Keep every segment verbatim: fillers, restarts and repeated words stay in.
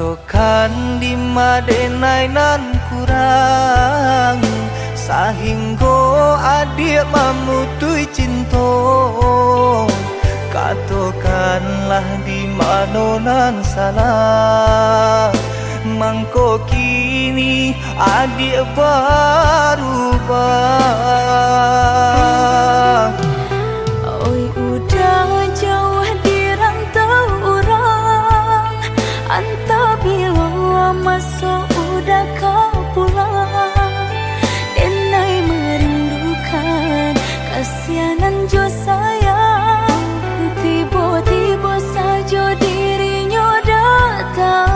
Kan di ma denai nan kurang, sahinggo adiak mamutuih cinto. Katokanlah di mano nan salah, mangko kini adiak barubah. Oi, udah jauah di rantau urang, antah bilo maso udah ka pulang. Denai merindukan kasianan jo sayang, tibo-tibo sajo dirinyo datang.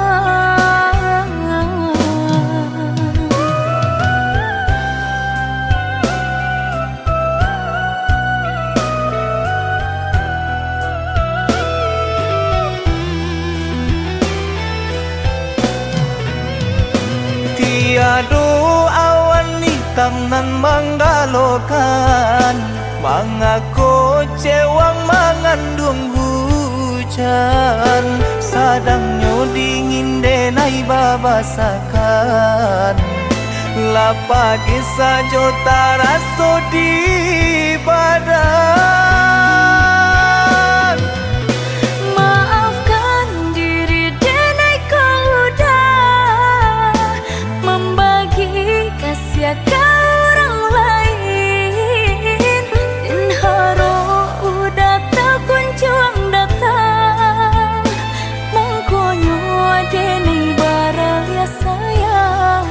Tiado awan itam nan manggalokan, mangako cewang manganduang hujan, sadangnyo dingin denai babasakan. Lah pagih sajo taraso di badan. Maafkan diri denai kok udah mambagi kasiah ka urang lain. Den harok udah takunjuang datang, mangkonyo denai baraliah sayang.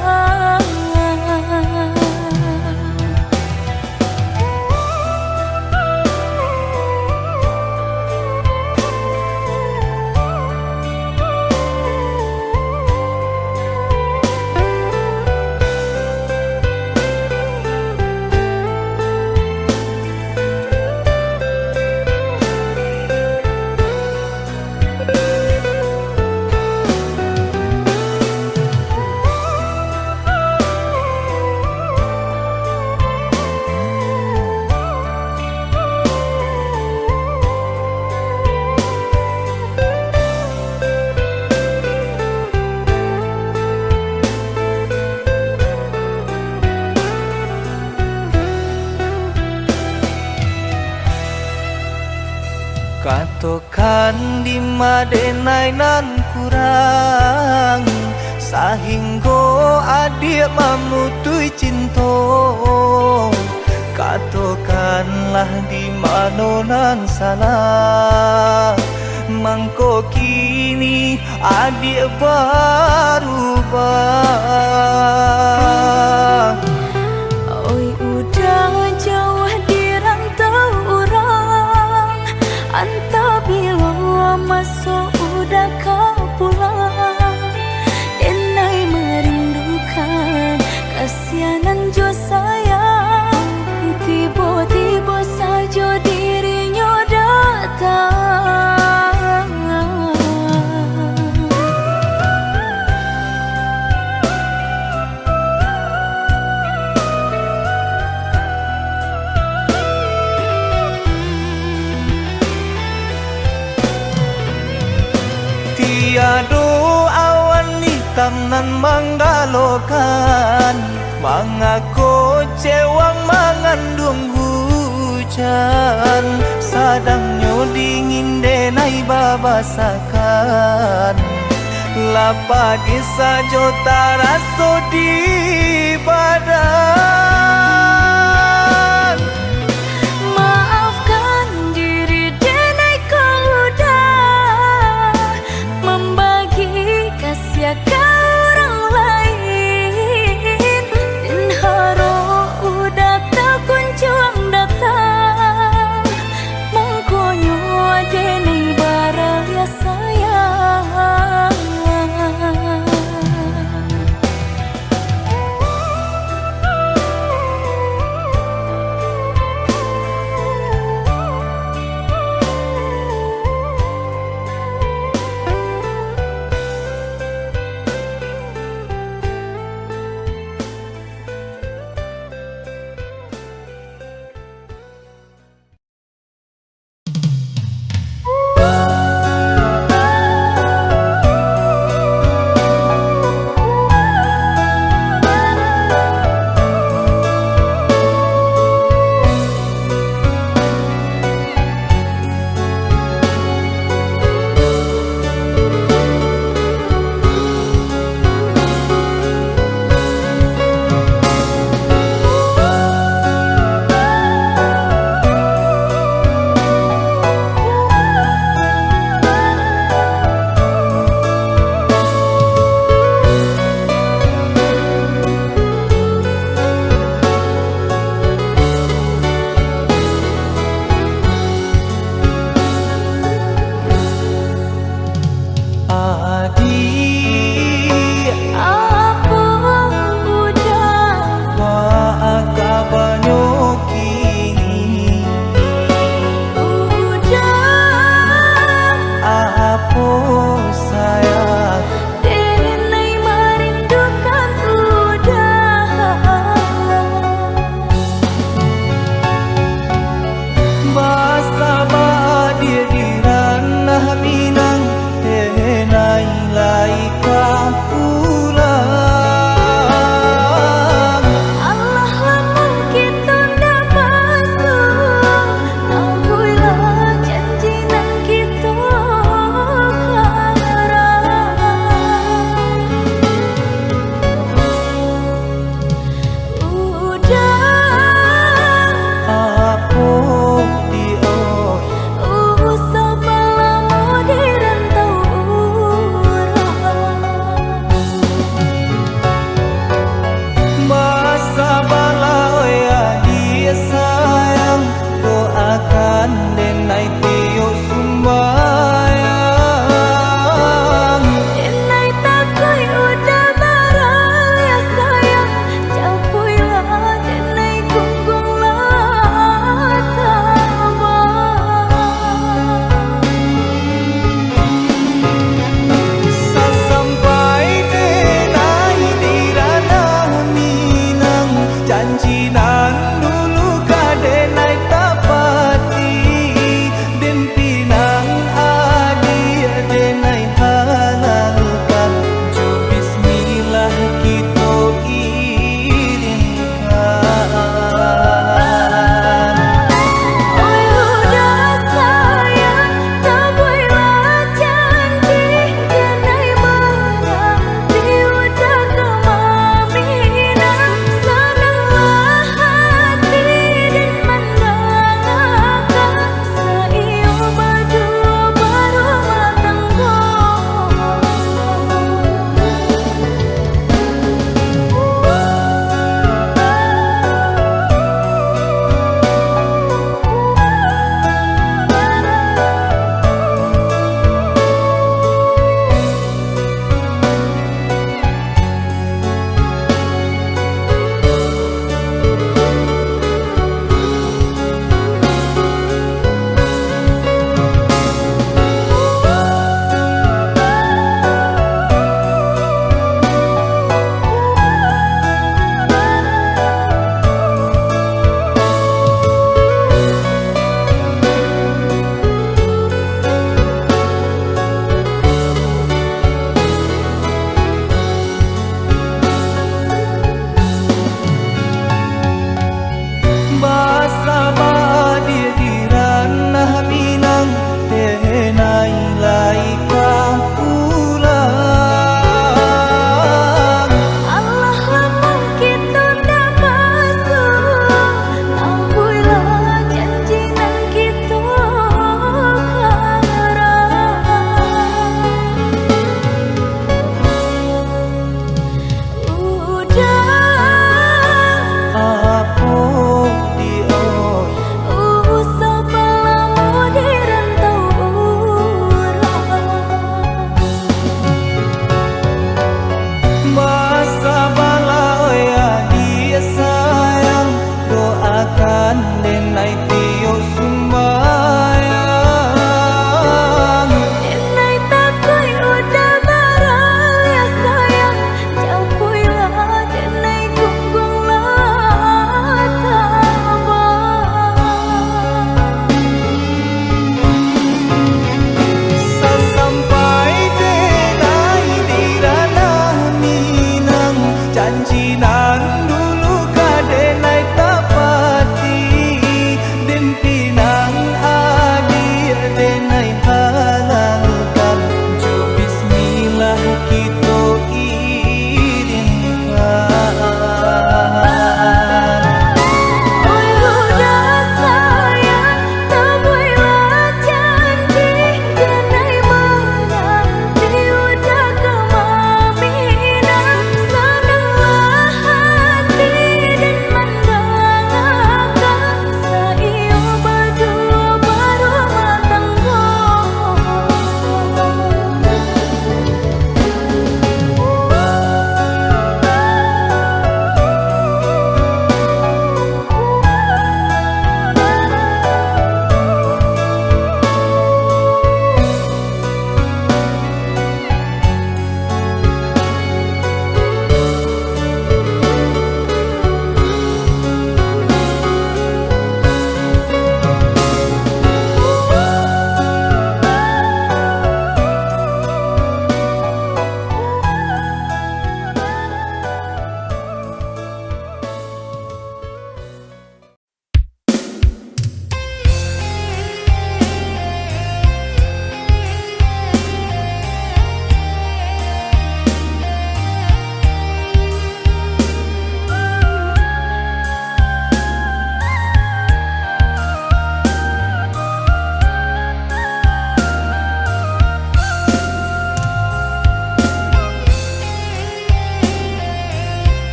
Katokan di ma denai nan kurang, sahinggo adiak mamutuih cinto. Katokanlah di mano nan salah, mangko kini adiak barubah. Oi, udah jauah di rantau urang, antah bilo maso udah ka pulang. Denai merindukan kasianan jo sayang, tibo-tibo sajo dirinyo datang. Tiado awan itam nan manggalokan, mangako cewang manganduang hujan, sadangnyo dingin denai babasakan. Lah pagih sajo taraso di badan. Maafkan diri denai kok udah mambagi kasiah ka urang lain. Den harok udah takunjuang datang, mangkonyo denai baraliah sayang.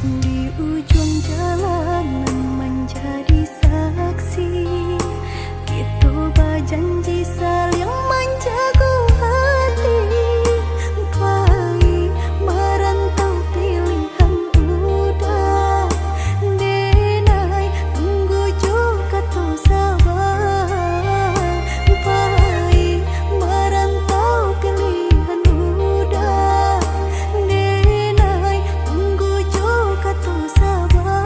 Di ujuang jalan nan manjadi saksi, kito bajanji saliang manjago hati. Pai marantau pilihan uda, denai tunggu jo kato saba. Pai marantau pilihan uda, denai tunggu jo kato saba.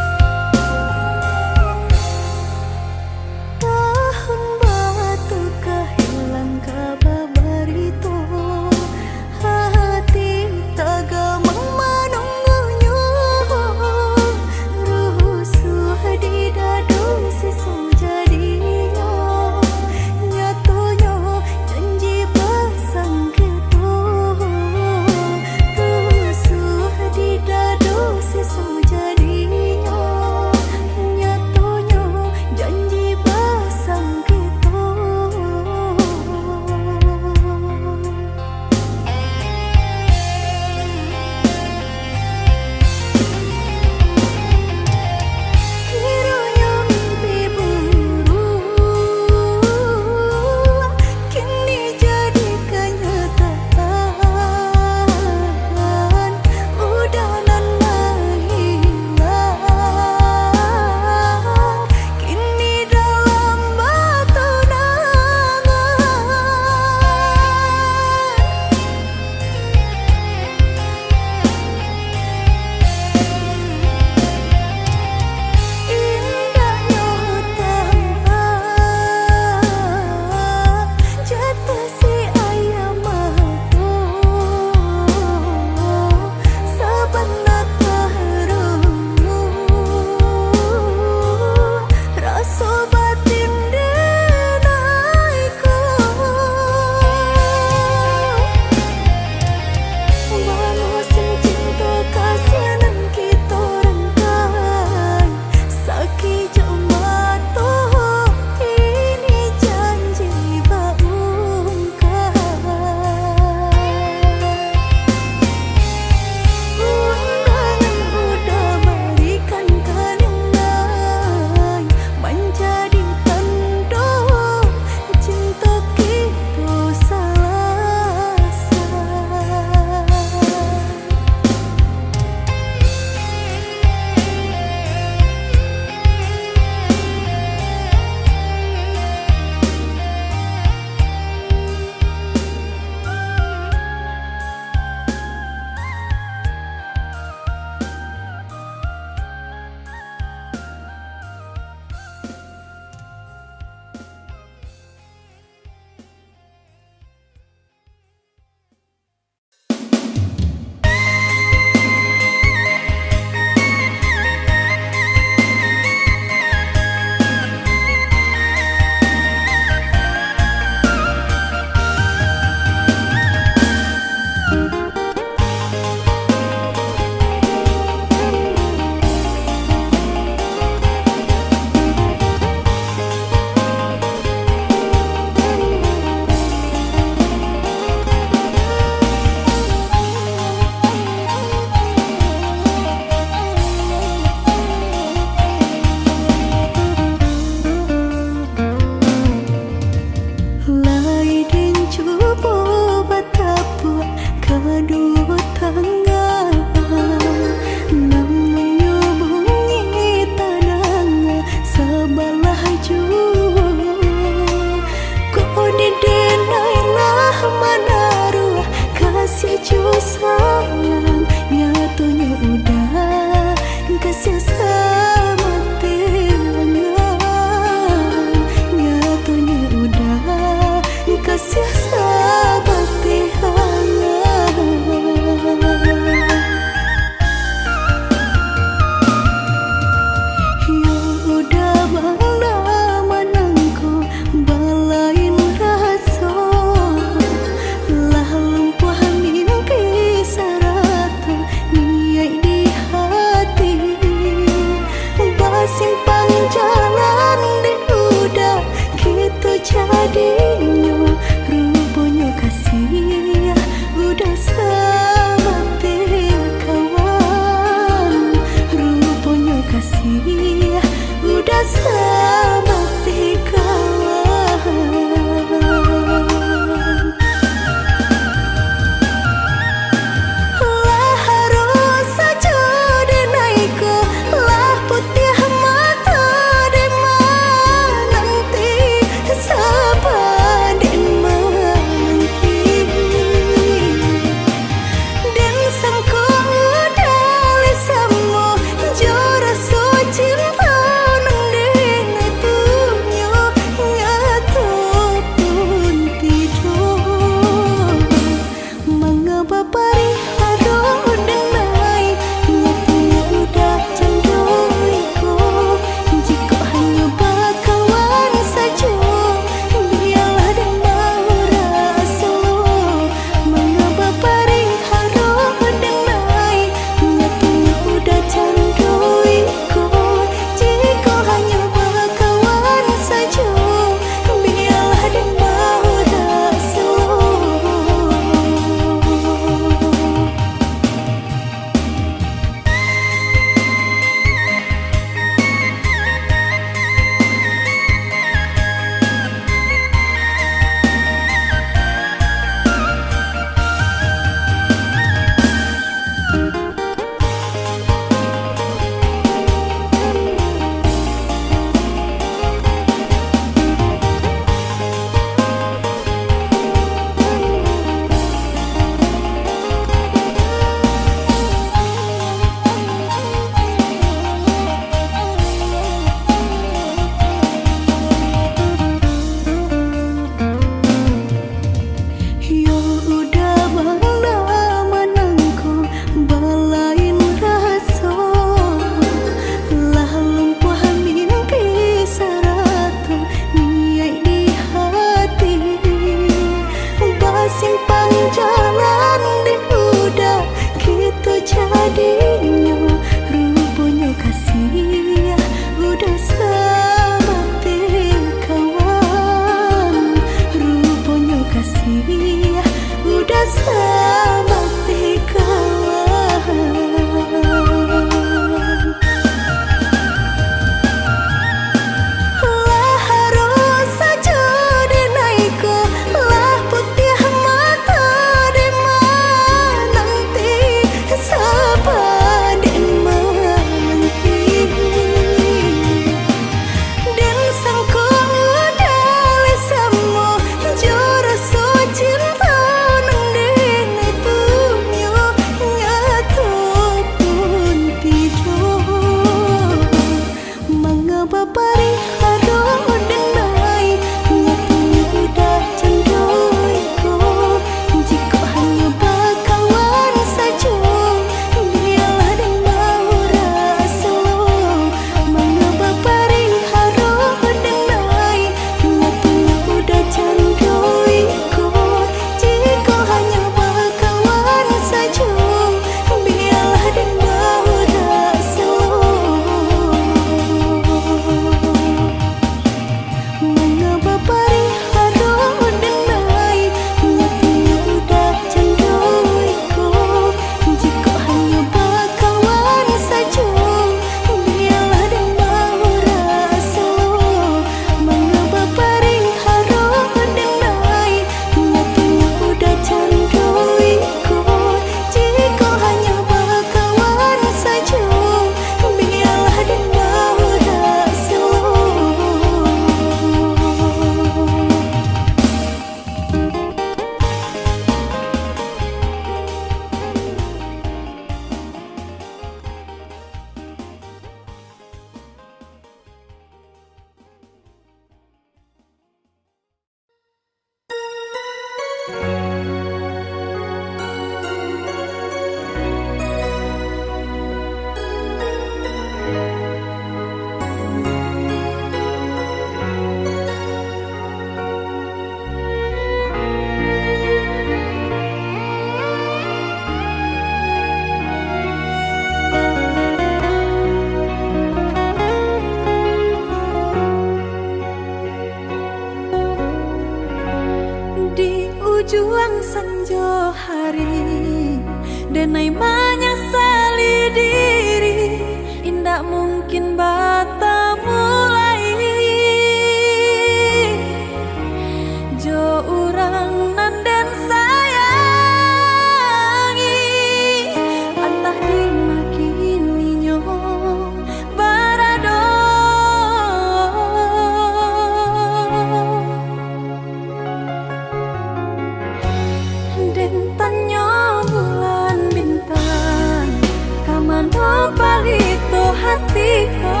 Palito hati ko,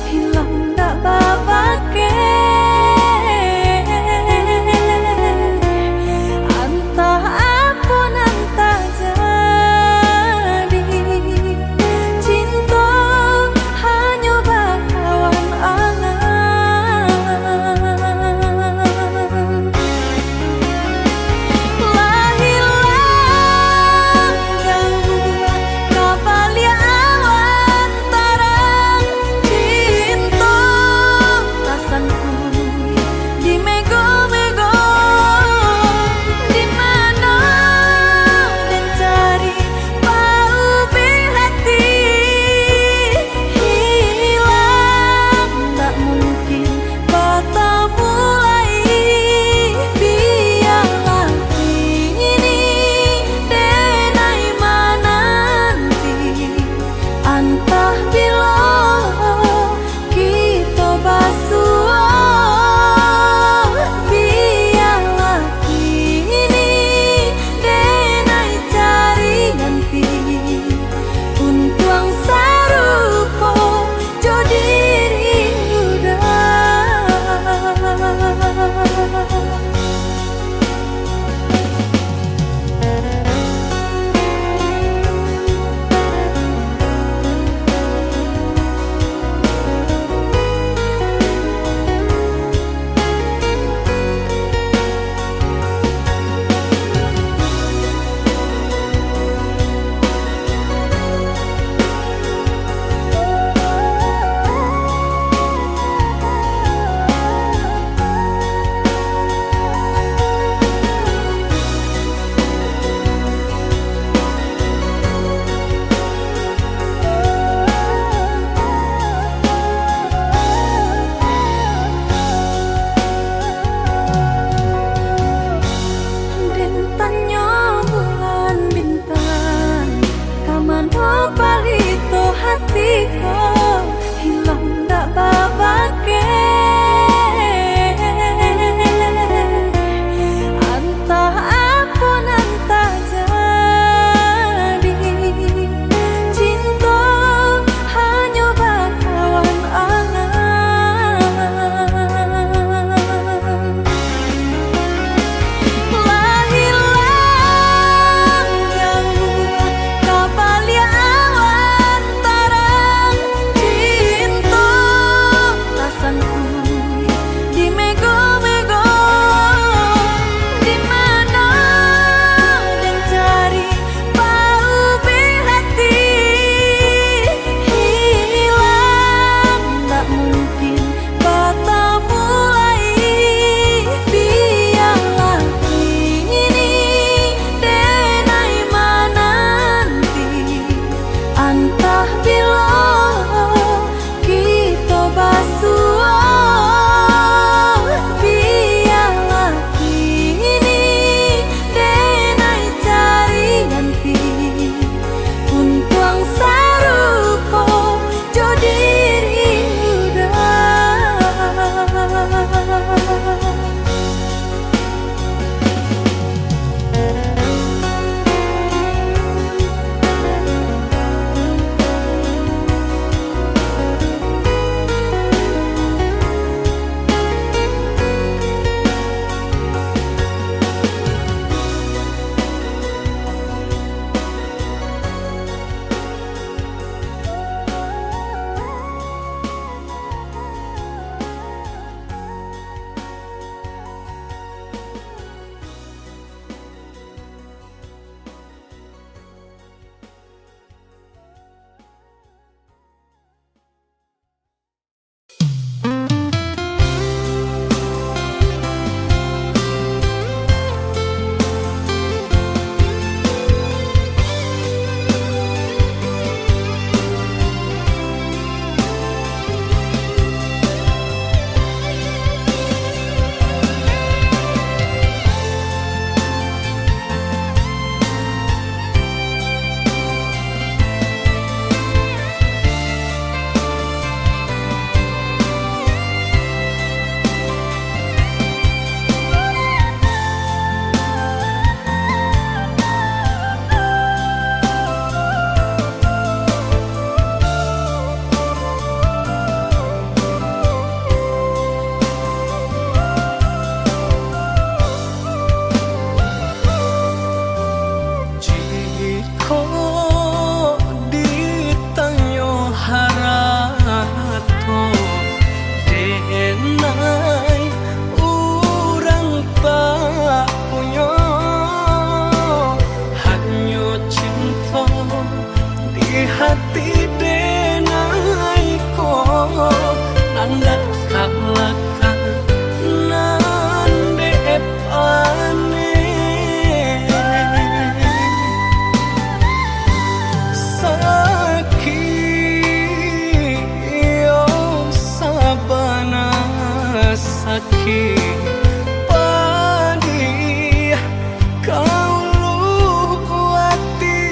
hilang dak babakeh. Antah apo nan tajadi, cinto hanyo bakawan angan. Lah hilang jauah kabaliak awan tarang, Andak kalakah nan dek paneh. Sakik, iyo sabana sakik, padih ka ulu ati,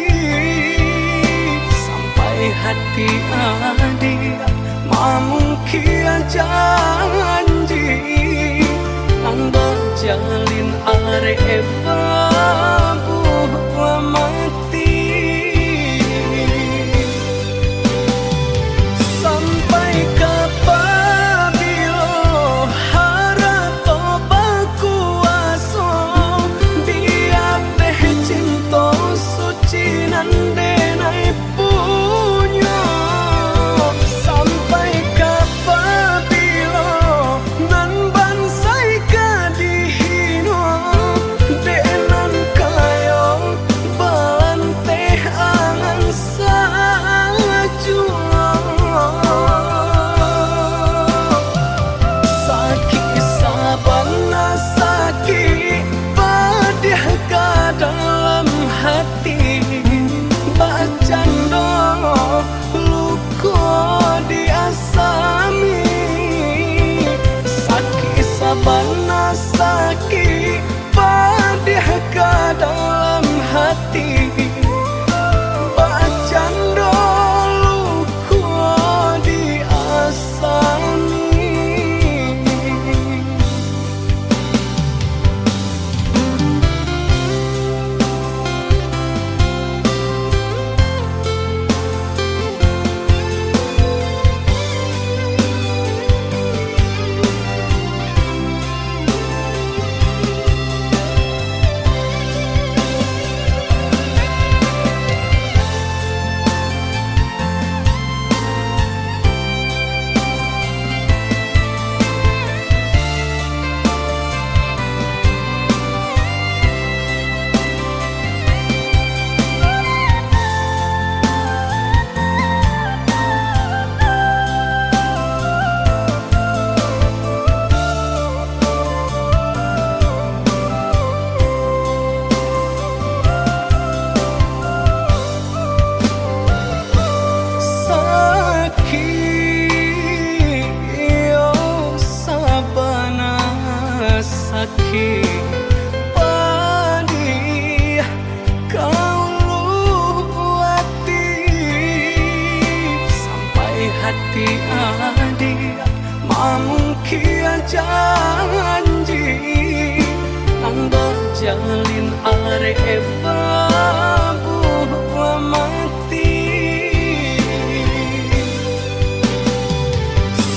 sampai hati adiak mamungkia janji, nan bajalin arek babuah mati. Sampai ka pabilo harato bakuaso, di ateh cinto suci nan denai punyo? Sampai ka pabilo nan bansai ka dihino, dek nan kayo balanteh angan sajuo. Sakik sabana sakik, padiah ka dalam hati, bacando luko di asami. Sakik sabana sakik, padiah ka dalam hati, bacando luko di asami. Sakik, iyo sabana sakik, padiah ka ulu ati, sampai hati adiak mamungkia janji, nan bajalin arek babuah mati.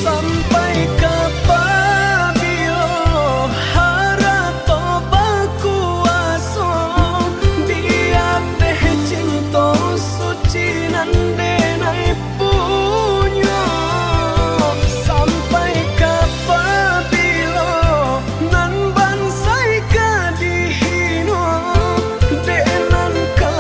Sampai ka pabilo harato bakuaso, di ateh cinto suci nan denai punyo? Sampai ka pabilo nan bansai ka dihino, dek nan ka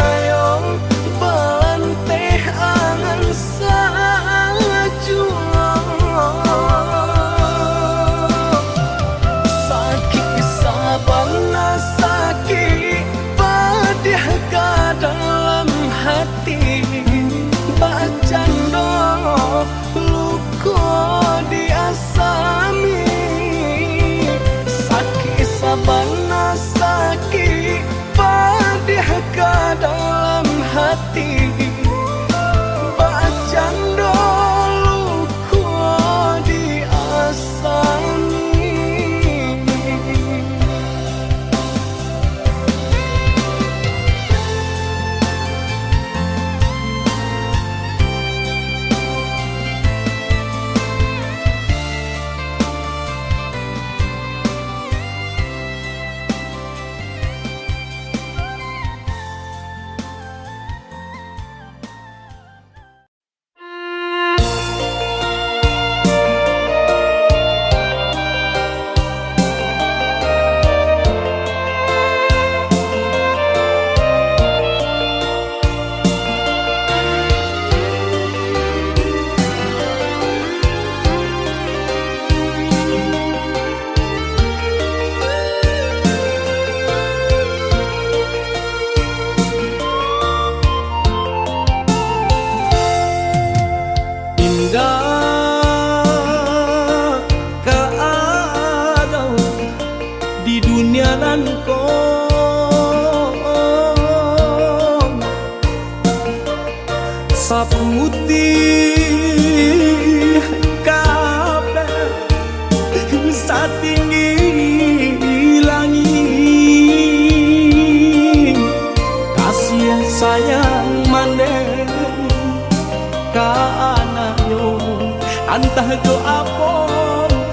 Antah jo apo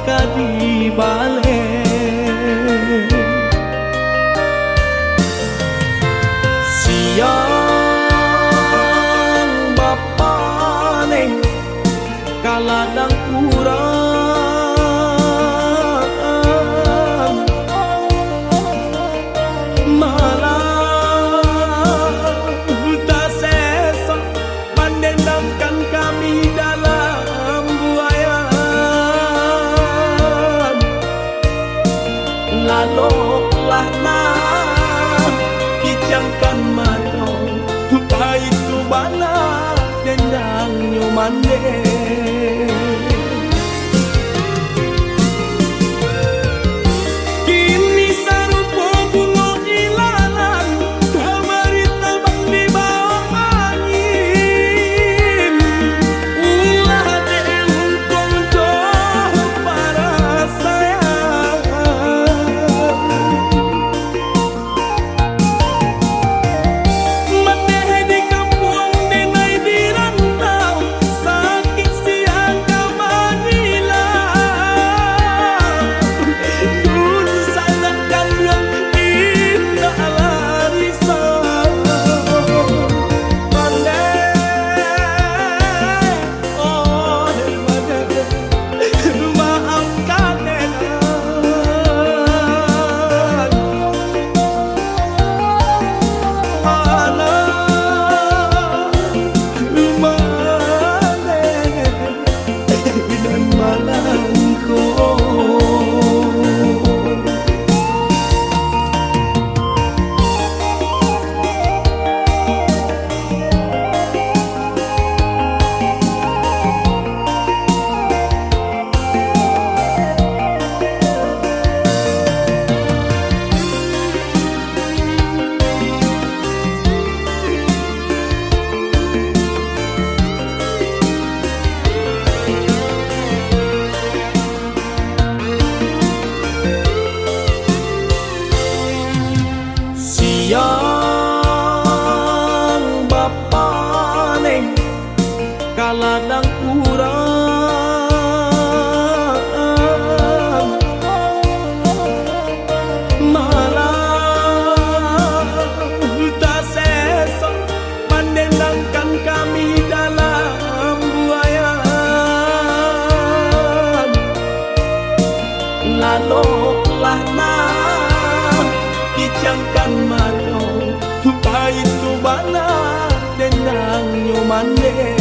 ka dibaleh. Siang bapaneh ka ladang urang, malam taseso mandendangkan kami dalam buayan. Laloklah nah pijamkan mato, baitu bana dendangnyo mandeh. Kini sarupo bungo ilalang, kamari tabang di bawah angin. Ulah dek untuang jo parasaian. Mandeh di kampuang, denai di rantau, sakik siang ka manila. Dun sanak kanduang indak lah risau. Pandai, oh, pandai. Maafkan enan. Alah, maleh nan malangko. Siang bapaneh ka ladang urang, malam taseso mandendangkan kami dalam buayan. Laloklah nah pijamkan mato, baitu bana dendangnyo mandeh.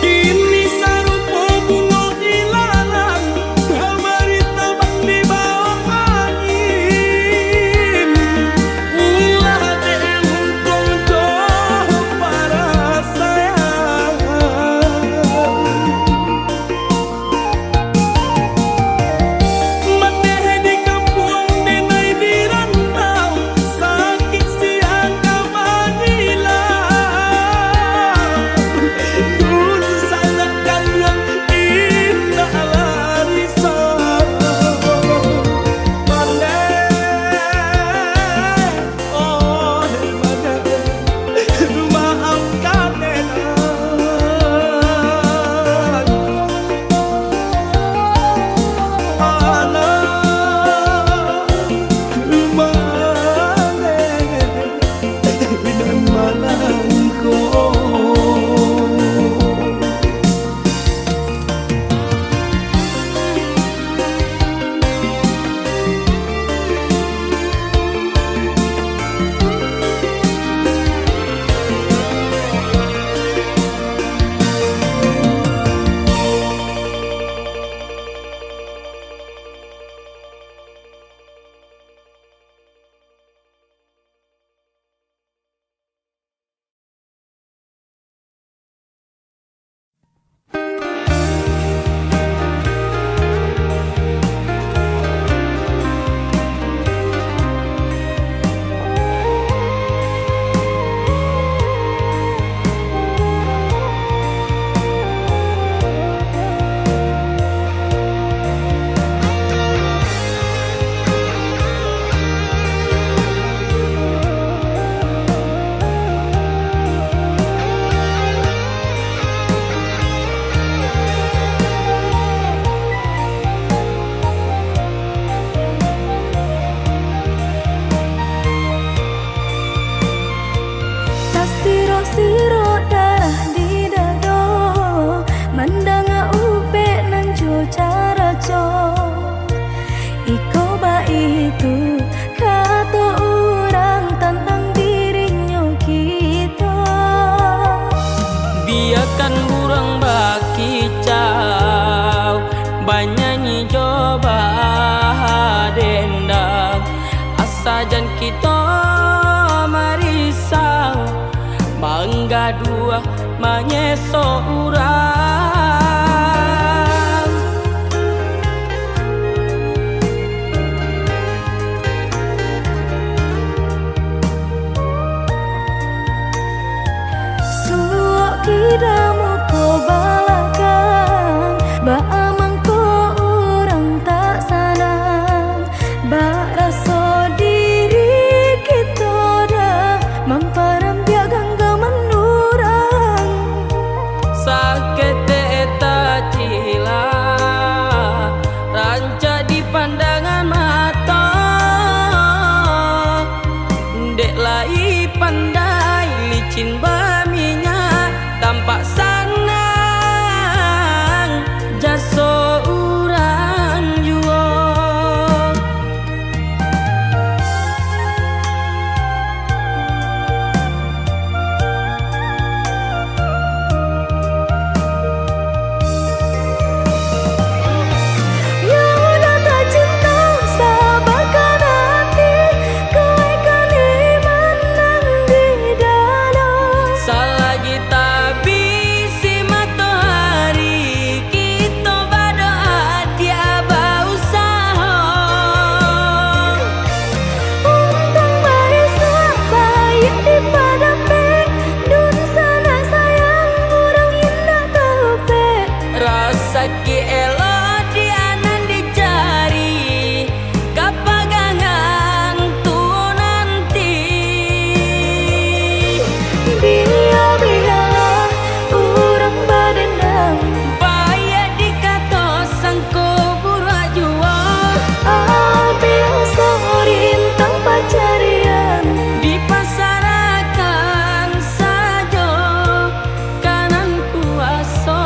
Kini sarupo bungo ilalang, kamari tabang di bawah angin. Ulah dek untuang jo parasaian. Mandeh di kampuang, denai di rantau, sakik Sirok darah di dado, mandanga upek nan jo caraco. Iko baitu kato urang tantang dirinyo kito. Biakan buruang bakicau, banyanyi jo badendang, asa jan kito marisau, manggaduah, manyeso urang. Suok kida muko balakang, baa mangko urang tak sanang? Bak raso diri kito dah mamparambiak ganggaman urang. Saketek tacilak, rancak dipandangan mato. Dek lai pandai licin baminyak, tampak sanang jaso urang juo. Yang udah tacinto, sabakan ati, kuaikkan iman nan di dado. Salagi tabisi matoari, kito badoa, dia bausaho. Untuang baisuak, baiak dipadapek, dunsanak sayang, urang indak taupek. Rasaki elok dia nan dicari, kapagangan tu nanti. Bia-bialah urang badendang, baiak dikato sangko buruak juo. Abiah sarintang pacarian, dipasarahkan sajo ka nan kuaso.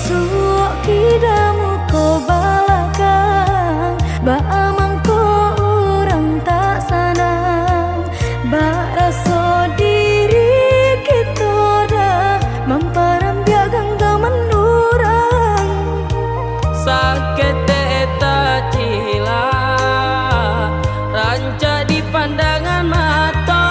Suok kida muko balakang, baa mangko urang tak sanang? Bak raso diri kito dah mamparambiak ganggaman urang. Saketek tacilak, rancak dipandangan mato.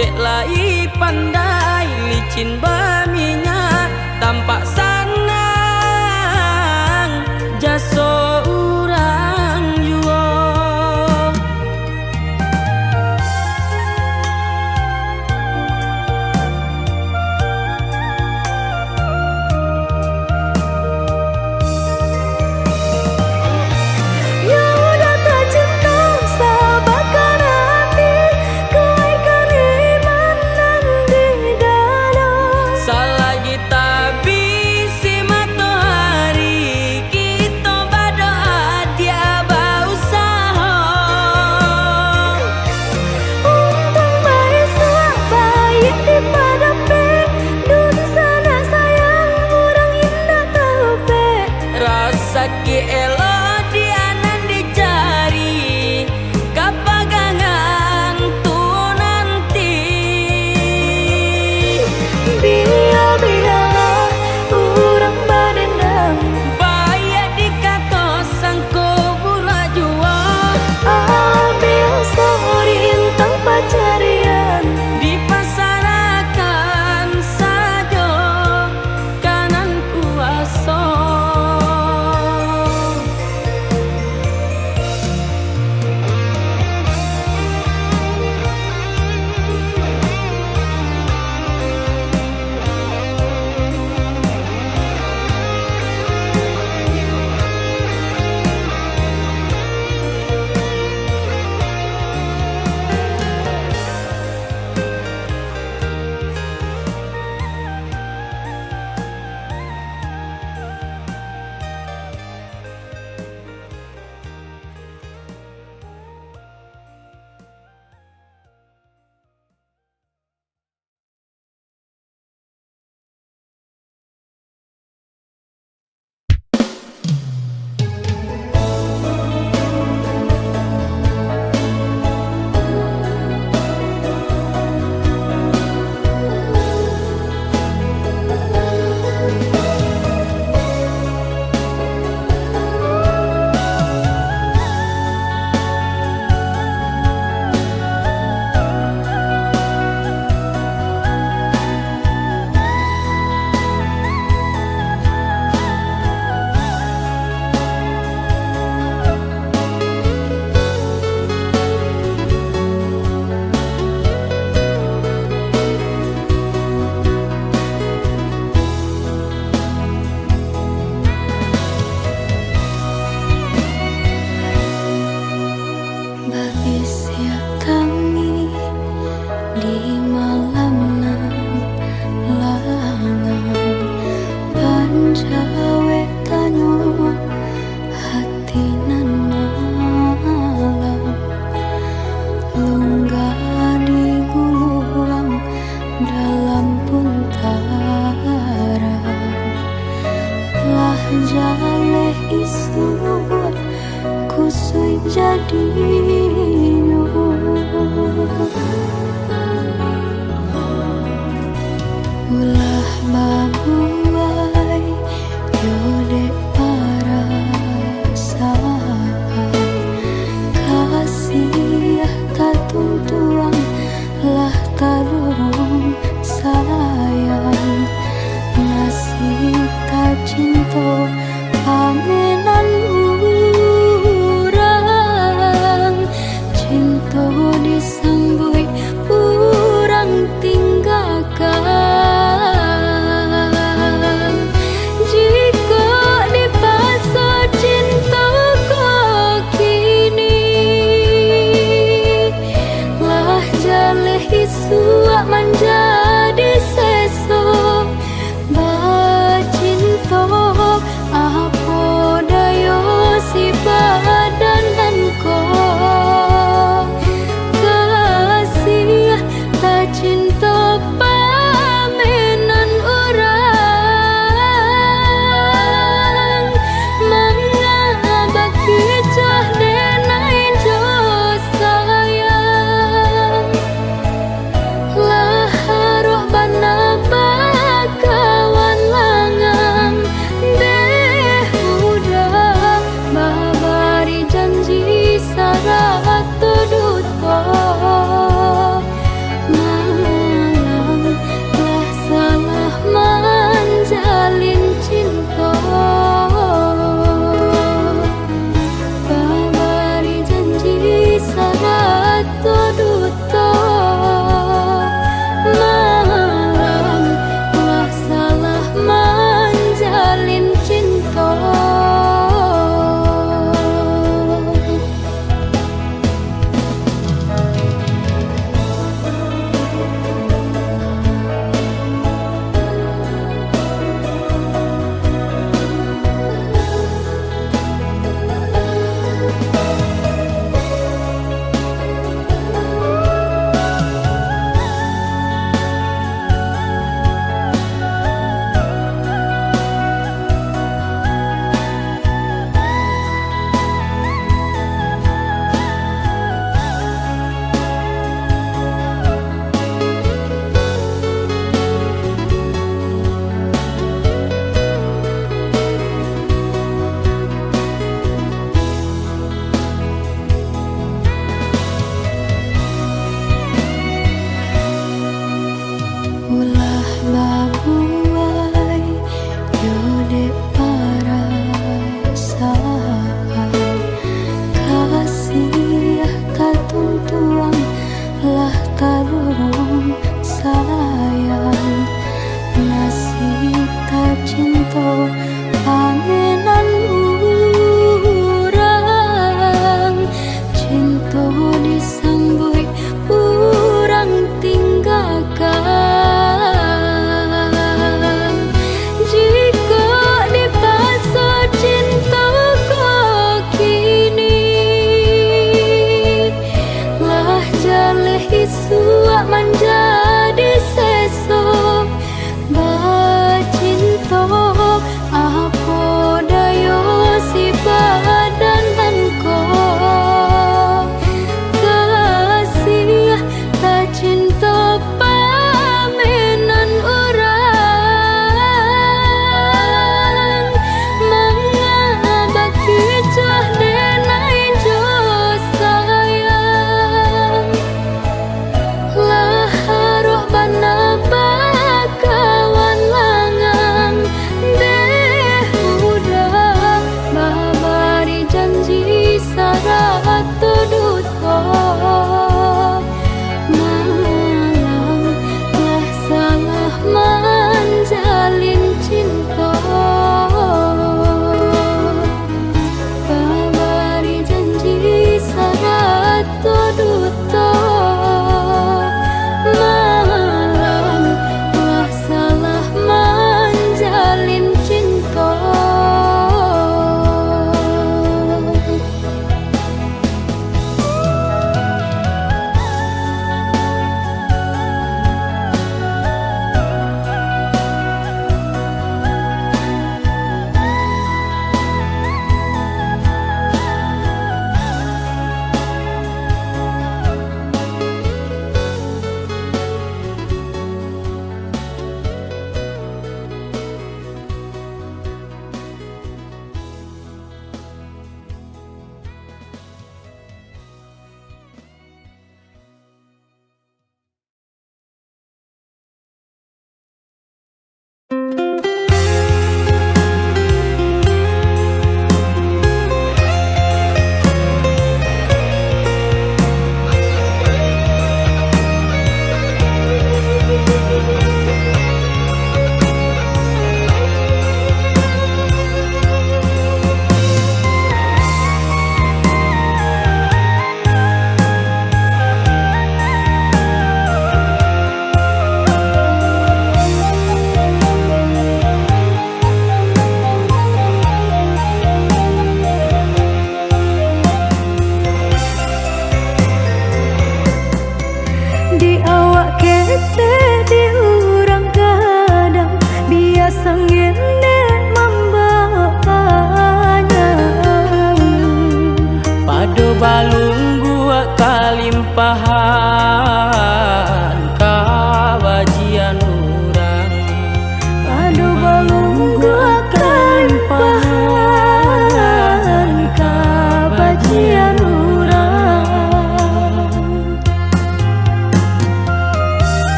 Dek lai pandai licin baminyak, tampak sanang jaso urang juo. Yang udah tacinto, sabakan ati, kuaikkan iman nan di dado. Salagi tabisi Di malam nan langang, pancawek tanyo hati nan malam, lunggah di guluang dalam puntaran. Lah jaleh isuak kusuik jadinyo.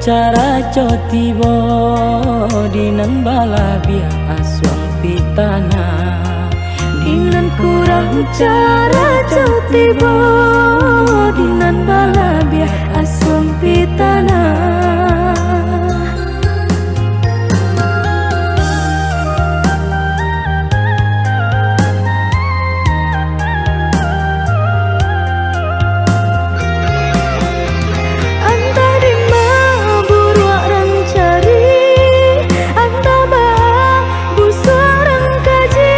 Caraco tibo di nan balabiah asuang pitanah, di nan kurang caraco tibo di nan balabiah asuang pitanah. Antah dima buruak rang cari, antah baa busuak rang kaji.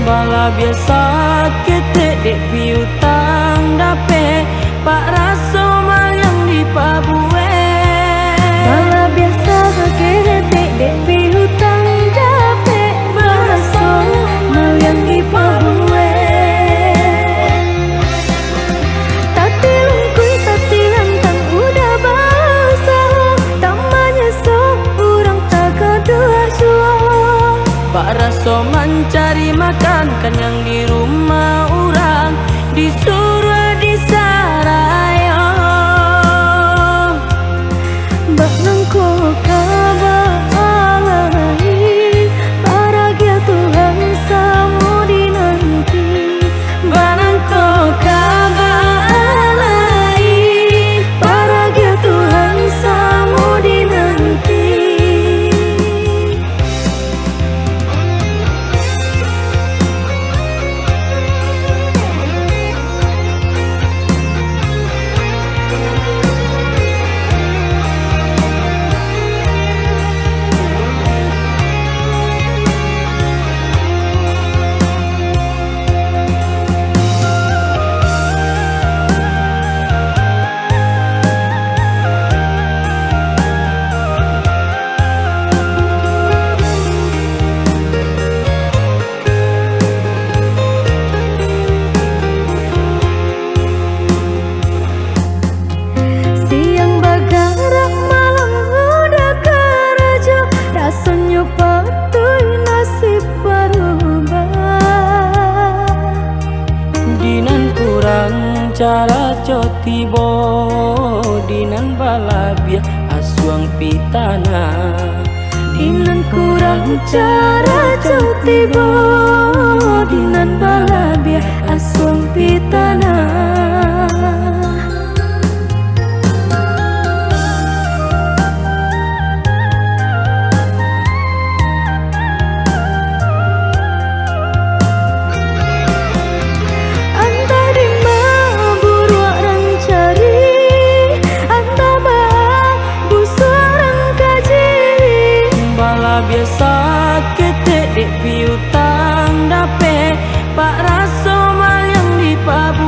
Balabiah saketek dek piutang dapek, pak raso maliang dipabuek. Balabiah saketek dek piutang dapek, pak raso maliang dipabuek. Tatilungkuik tatilantang udah bausaho, tamanyaso urang takaduah juo. Pak raso mancari makan, kanyang di rumah urang, disuruah disarayo. Bak nangko ka baa lai, paragiah Tuhan samo dinanti. Bak nangko ka baa lai, paragiah Tuhan samo dinanti. Siang bagarak, malam udah karajo, rasonyo patuih nasib barubah. Di nan kurang caraco tibo, di nan balabiah asuang pitanah. Di nan kurang caraco tibo, di nan balabiah asuang pitanah. Antah dima buruak rang cari, antah baa busuak rang kaji. Balabiah saketek dek piutang dapek, pak raso maliang dipabuek.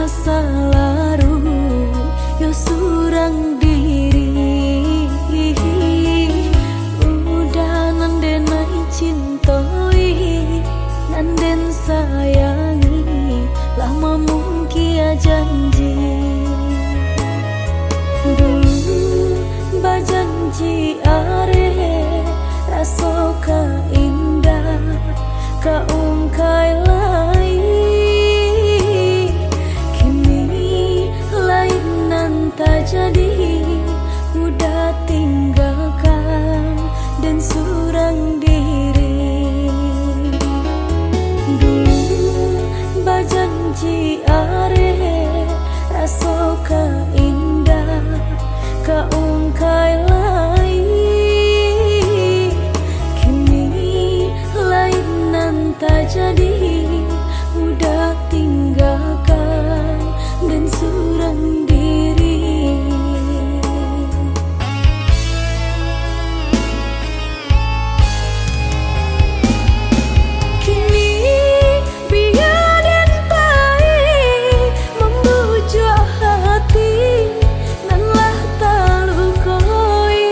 Salalu yo surang diri. Uda nan denai cintoi, nan den sayangi, lah mamungkia janji. Dulu bajanji areh, raso ka indah, ka ungkai lai. Kini lain nan tajadi, uda tinggakan den surang diri. Dulu bajanji areh, raso ka indah, ka ungkai lai. Kini lain nan tajadi, uda tinggakan den surang diri. Kini bia den pai mambujuak hati nan lah talukoi.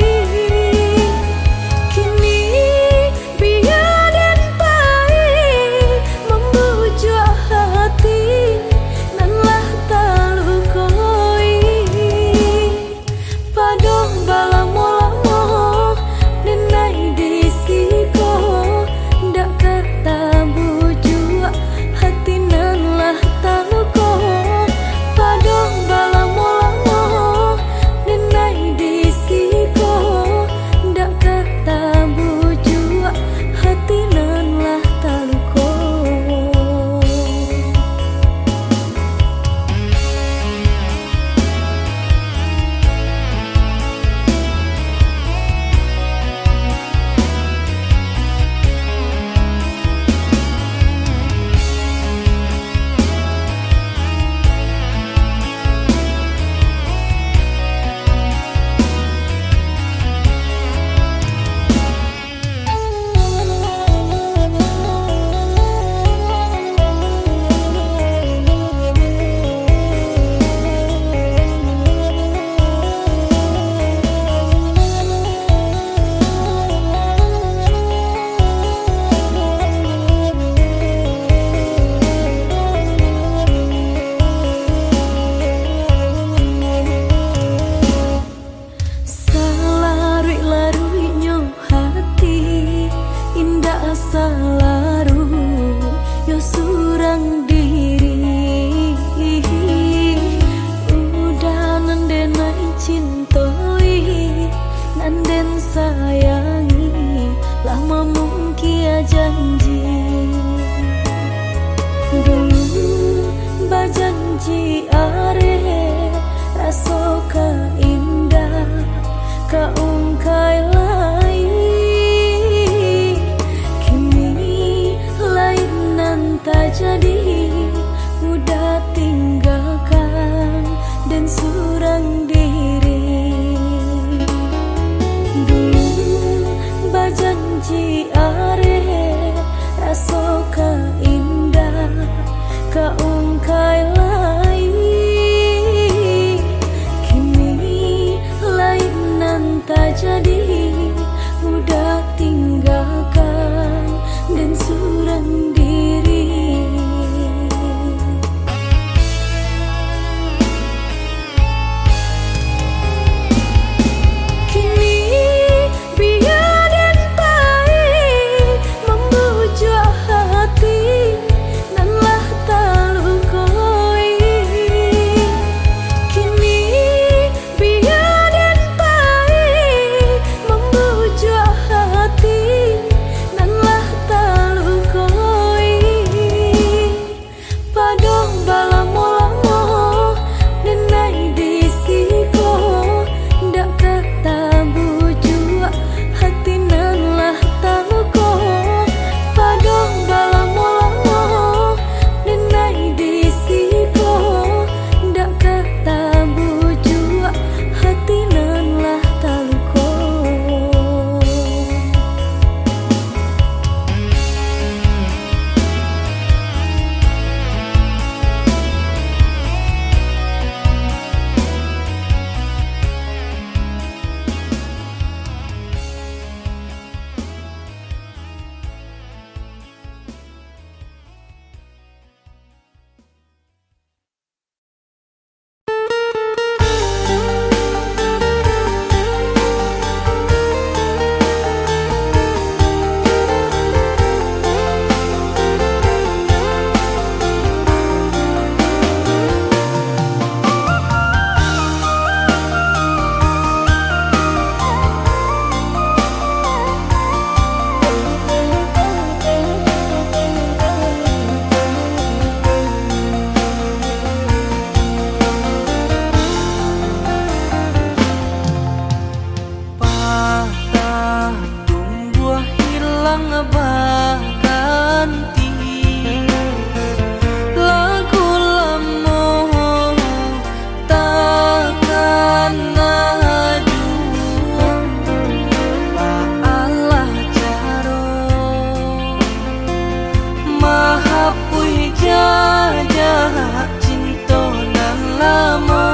Tapuih jajak cinto nan lamo.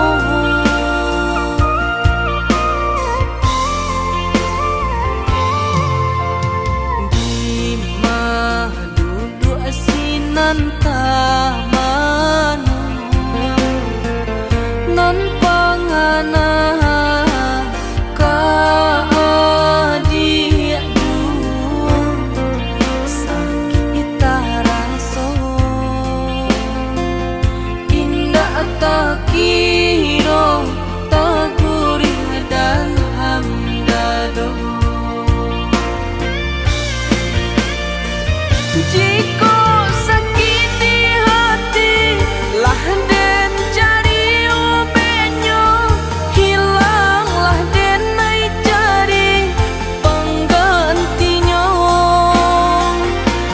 Dima duduak sinan tamanu, nan pangana ka adiak duo, sakik taraso, indak takiro, tagurih dalam dado. Jikok sakik di hati, lah den cari ubeknyo, hilanglah den ai cari panggantinyo.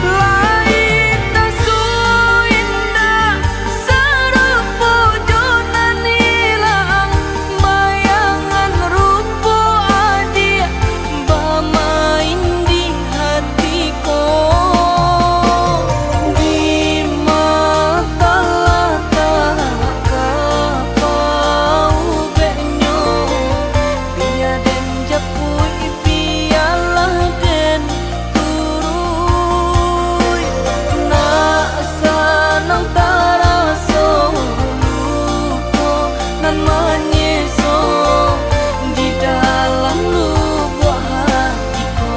Lai tasu indak sarupo jo nan ilang, bayangan rupo adiak bamain di hati ko. Dima talatak kapa ubeknyo, bia den japuik, bialah den turuik, nak sanang taraso luko nan manyeso di dalam lubuak hati ko.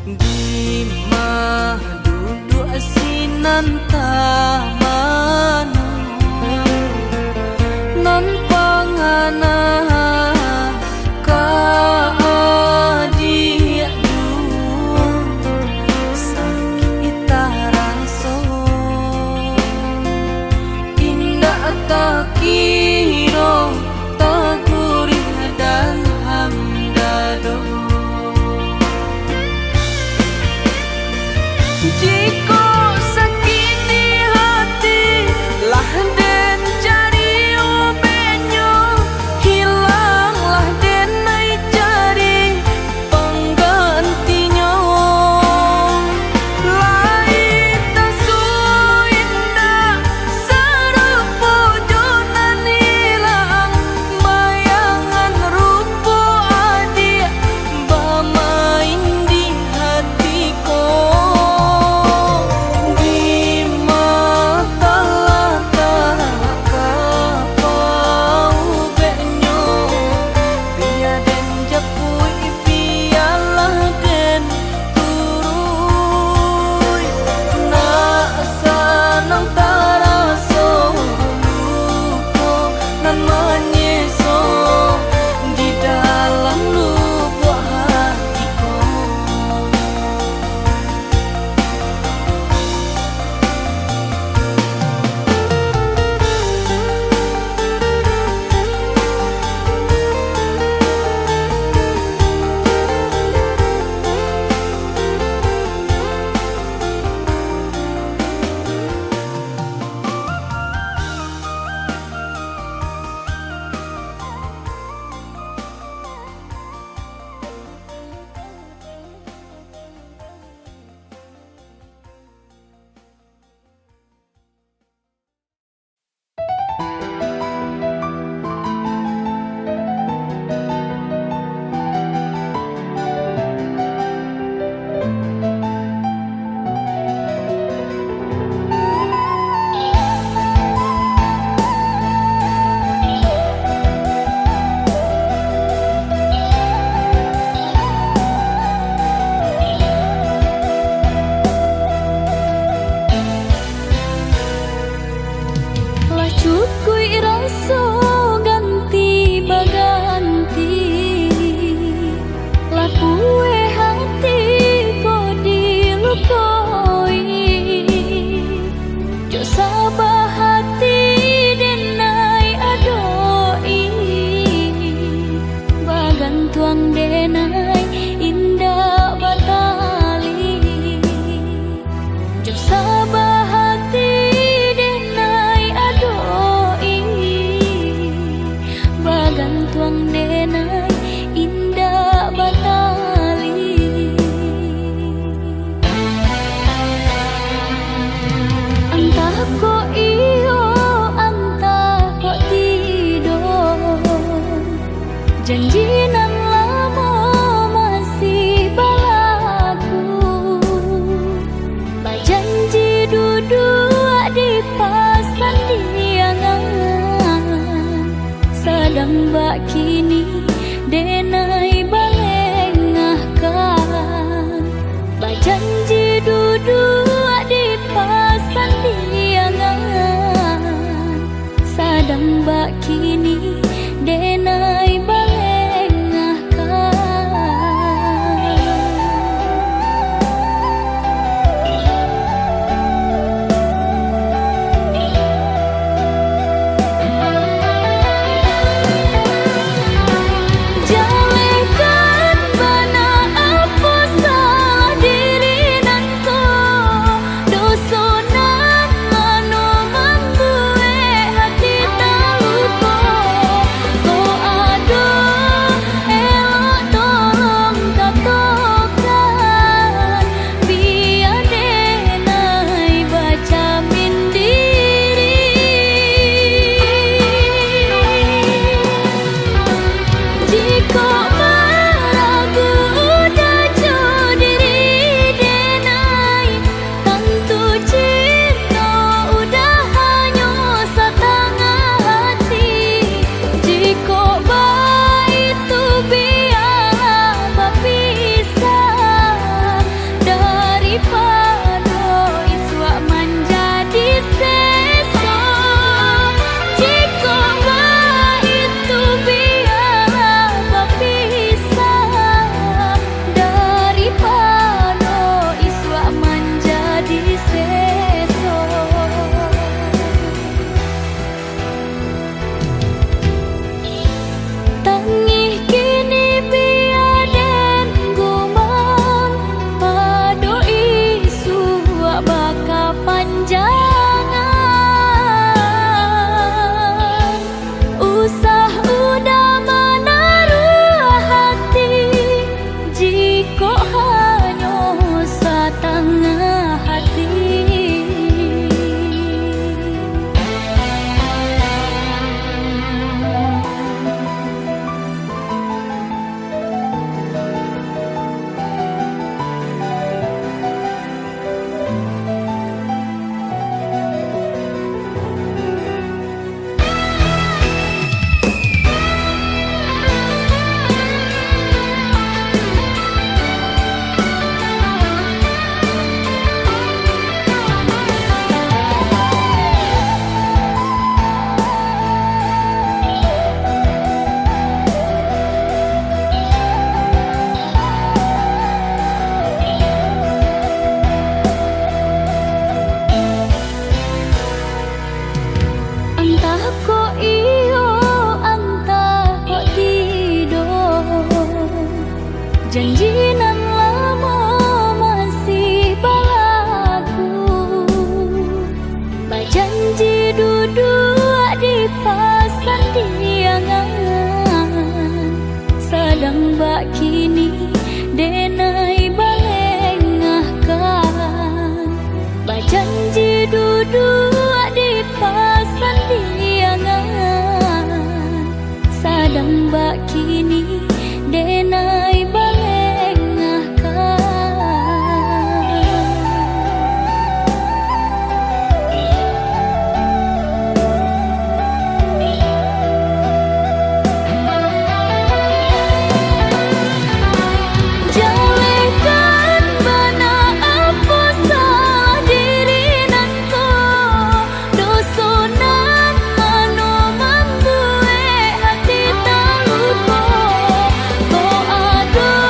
Dima duduak sinan tamanu, nan pangana ka adiak duo, sakik taraso, indak takiro, tagurih dalam dado. Jikok sakik di hati, lah den cari ubeknyo, hilanglah den ai cari panggantinyo. Lai tasu indak sarupo jo nan ilang, bayangan rupo adiak bamain di hati ko. Dima talatak kapa ubeknyo, bia den japuik, bialah den turuik, nak sanang taraso luko nan manyeso di dalam lubuak hati ko. Gantuang denai indak batali. Antah kok iyo, antah kok tidak, janji nan lamo masih balaku. Bajanji duduak di pasandiangan, sadang bak kini denai balengahkan. Bajanji duduak di pasandiangan, sadang bak kini denai balengahkan. Jalehkan bana apo salah diri nan ko, doso nan mano mambuek hati taluko. Kok ado elok tolong katokan, bia denai bajamin diri. Jikok maragu udah jo diri denai, tantu cinto udah hanyo satangah hati. Jikok baitu, bialah bapisah, daripado isuak manjadi seso. Jikok baitu, bialah bapisah, daripado isuak manjadi seso. Tangih kini bia den gumam, pado isuak bakapanjangan. Usah udah manaruah hati, jikok hanyo satangah hati. Antah kok iyo, antah kok tidak, janji nan lamo masih balaku. Bajanji duduak di pasandiangan, sadang bak kini denai balengahkan. Bajanji duduak di pasandiangan, sadang bak kini denai balengahkan. Jalehkan bana apo salah diri nan ko, doso nan mano mambuek hati taluko. Kok ado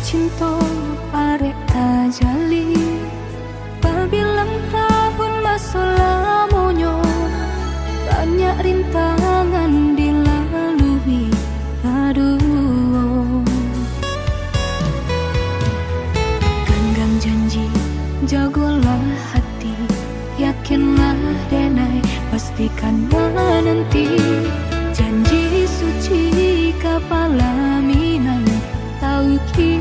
Cinto arek tajali, babilang tahun maso lamonyo, banyak rintangan dilalui baduo. Ganggang janji, jagolah hati, yakinlah denai, pastikan mananti janji suci ka palaminan tauki.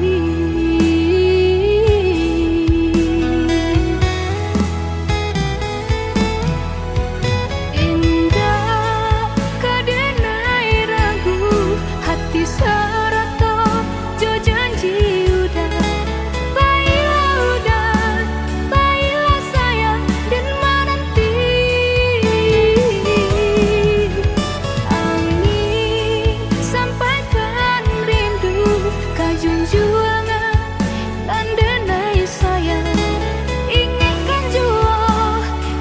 Indak ka denai ragu, hati sarato jo janji uda. Bailah uda, bailah sayang, den mananti. Angin sampaikan rindu ka junjuangan nan denai sayang. Ingekkan juo,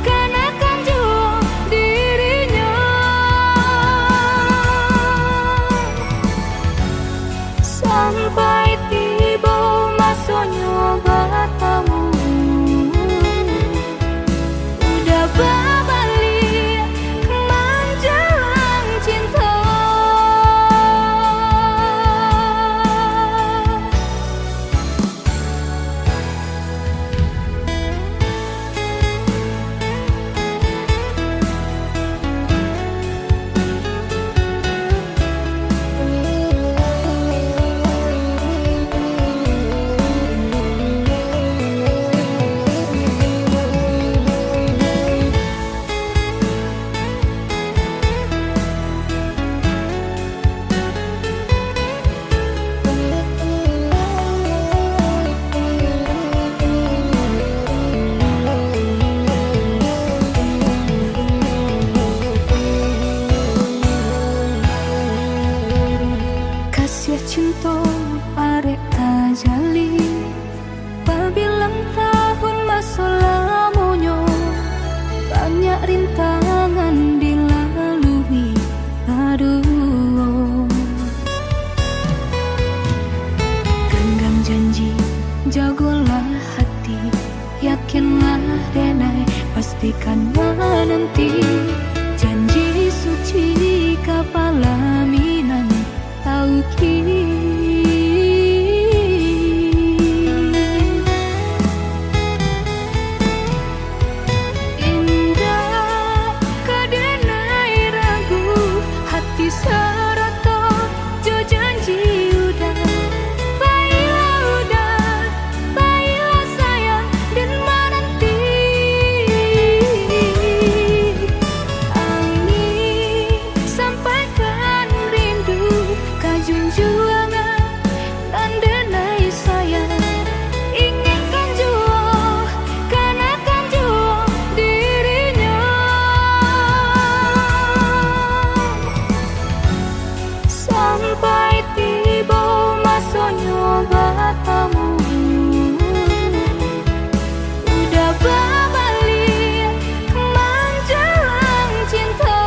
kanakan juo dirinyo. Sampai tibo masonyo batamu, uda babaliak manjalang cinto. Kasiah cinto arek tajali, babilang tahun maso lamonyo, banyak rintangan dilalui baduo. Ganggang janji, jagolah hati, yakinlah denai, pastikan mananti janji suci ka palaminan tauki. Indak ka denai ragu, hati sarato jo janji uda. Bailah uda, bailah sayang, den mananti. Angin sampaikan rindu ka junjuangan nan denai sayang. Ingekkan juo, kanakan juo dirinyo. Sampai tibo masonyo batamu, uda babaliak manjalang cinto.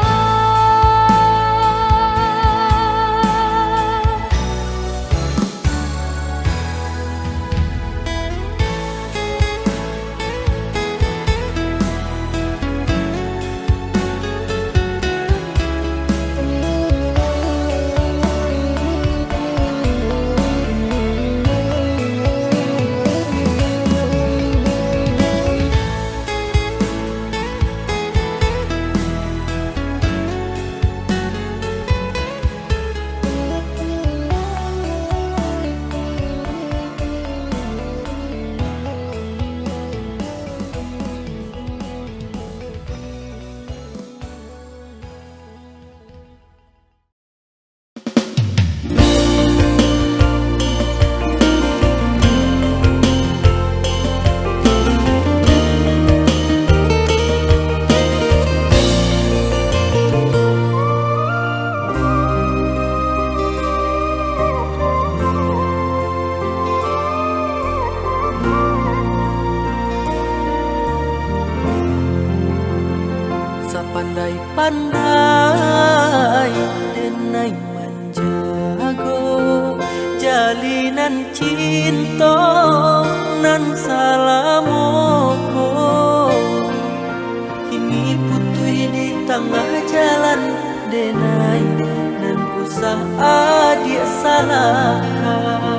Sapandai-pandai denai manjago jali Nan cinto nan salamo ko, kini putuih di tangah jalan, denai, nan usah adiak salahkan.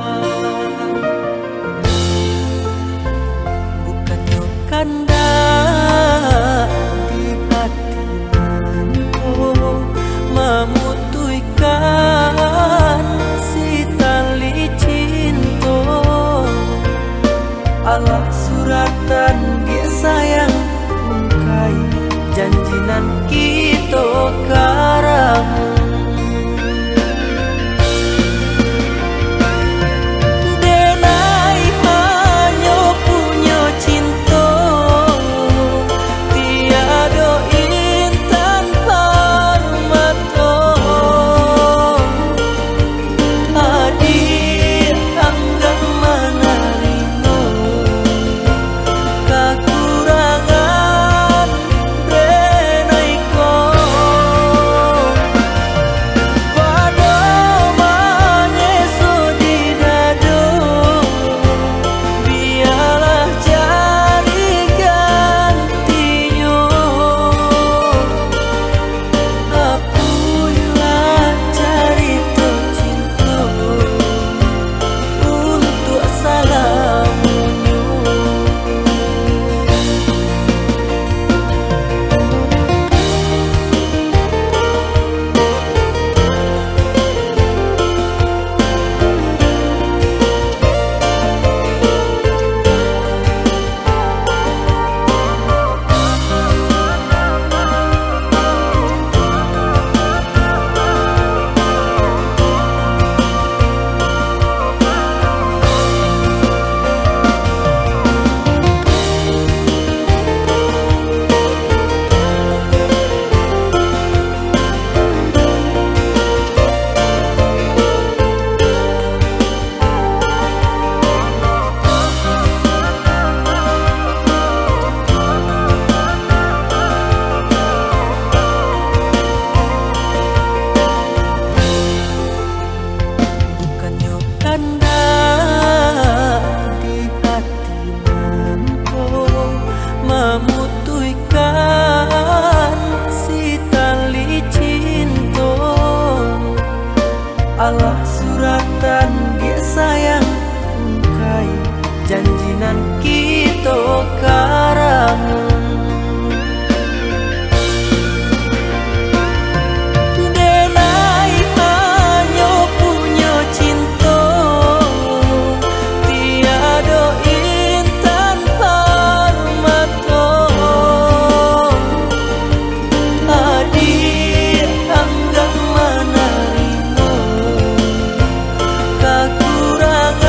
Bukannyo kandak di hati nan ko mamutuihkan si tali cinto. Alah suratan, diak sayang, ungkai janji nan kito karamo. Denai hanyo punyo cinto, tiado intan parmato. Adiak anggah manarimo kakurangan denai ko. Pado manyeso di dado, bialah cari gantinyo. Apuihlah carito cinto untuak salamonyo. Bukannyo kandak di hati nan ko mamutuihkan si tali cinto. Alah suratan, diak sayang, ungkai janji nan kito karamo. Denai hanyo punyo cinto, tiado intan parmato. Adiak anggah manarimo kakurangan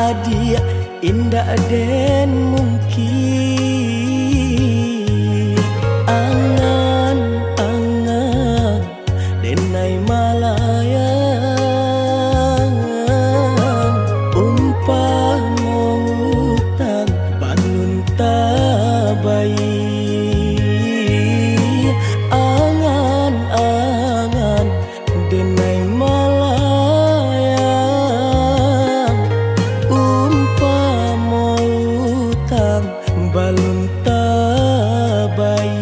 Adiak, indak den mungkin. Angan-angan denai malayang, umpamo utang balun tabayia. Angan-angan denai malayang, umpamo utang balun tabayia.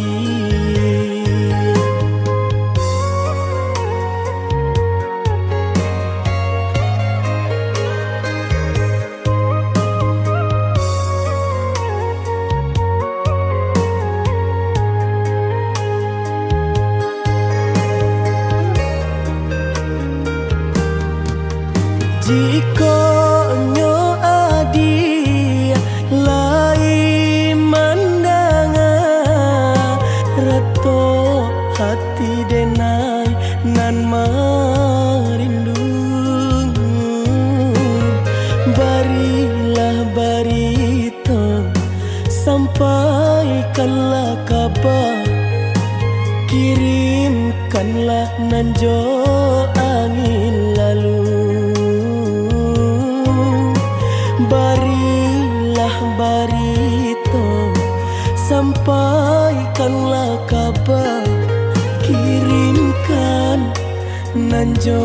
Jikok nyo adiak lai mandanga, retok hati denai nan marindu. Barilah barito, sampaikanlah kaba, kirimkanlah nan jo angin lalu. Barilah barito, sampaikanlah kaba, kirimkan nan jo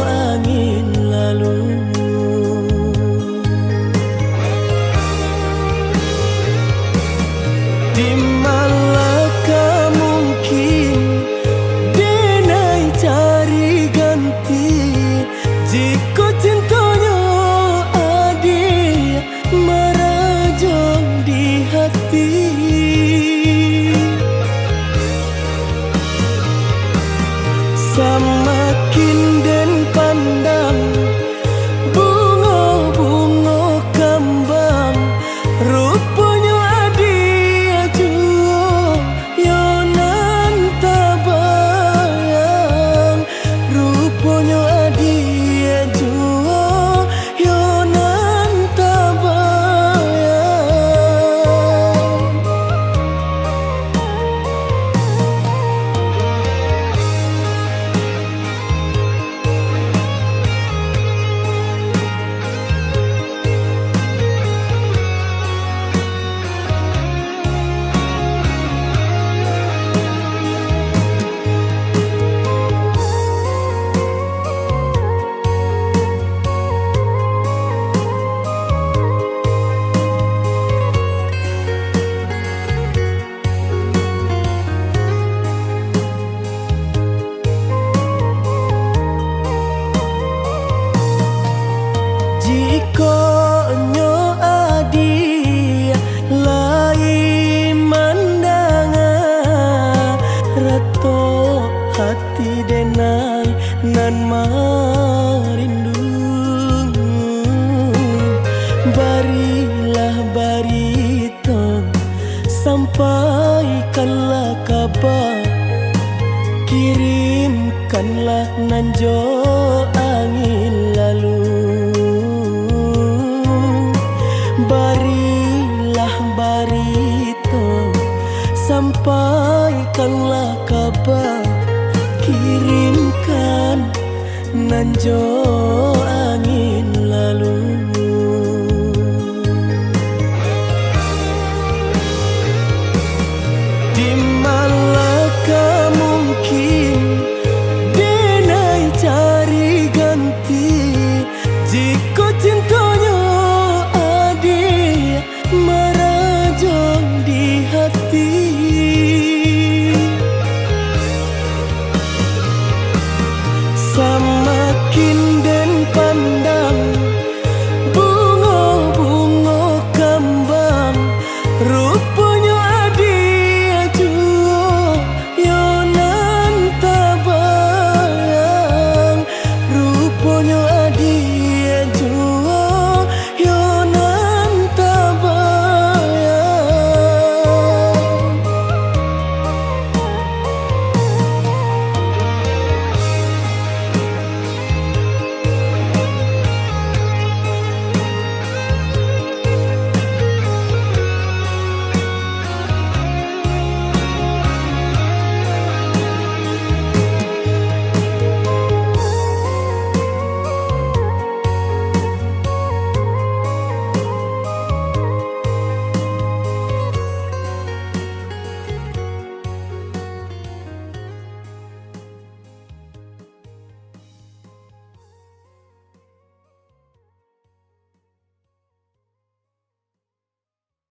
angin lalu. Dimanlah ka mungkin denai cari ganti, jikok cintonyo adiak marajang di hati. Samakin den pandang bungo-bungo kambang, ruponyo adiak juo yo nan tabayang. Ruponyo adiak juo yo nan tabayang. Jikok nyo adiak lai mandanga, retok hati denai nan marindu. Barilah barito, sampaikanlah kaba, kirimkanlah nan jo angin lalu. Barilah barito, sampaikanlah kaba, kirimkan nan jo